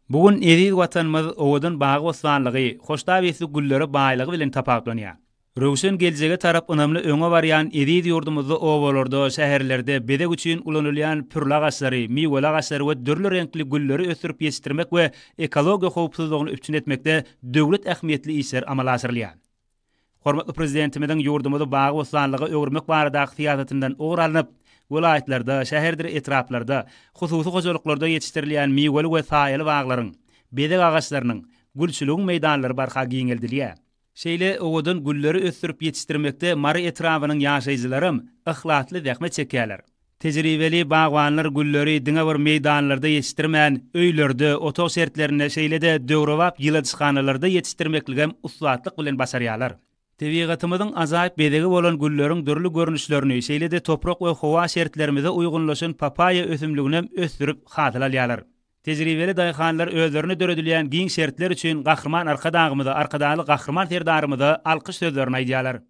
Bu gün eziz Watanymyz owadan bagy-bossanlygy, hoştap ysly güllere baýlygy bilen tapawutlanýar. Röwşen geljege tarap ynamly öňe barýan eziz ýurdumyzda obalarda, şäherlerde bezeg üçin ulanylýan pürli agaçlary, miweli agaçlary we dürli reňkli gülleri ösdürip ýetişdirmek we ekologiýa howpsuzlygyny üpjün etmekde döwlet ähmiýetli işler amala aşyrylýar. Hormatly Prezidentimiziň ýurdumyzy bagy-bossanlyga öwürmek baradaky syýasatyndan ugur alnyp, welaýatlarda, şäherdir etraplarda, hususy hojalyklarda ýetişdirilýän miweli we saýaly baglaryň, bezeg agaçlarynyň, gülçüligiň meýdanlary barha giňeldilýär. Şeýle owadan gülleri ösdürip ýetişdirmekde Mary etrabynyň ýaşaýjylaram yhlasly zähmet çekýärler. Tejribeli bagbanlar gülleri diňe bir meýdanlarda ýetişdirmän, öýlerde, otag şertlerinde, şeýle-de döwrebap ýyladyşhanalarda ýetişdirmekligem ussatlyk bilen başarýarlar. Tebigatymyzyň ajaýyp bezegi bolan gülleriň dürli görnüşlerini, şeýle-de toprak we howa şertlerimize uýgunlaşan papaýa ösümliginem ösdürip hasyl alýarlar. Tejribeli daýhanlar özlerine döredilýän giň şertler üçin Gahryman Arkadagymyza, Arkadagly Gahryman Serdarymyza alkyş sözlerini aýdýarlar.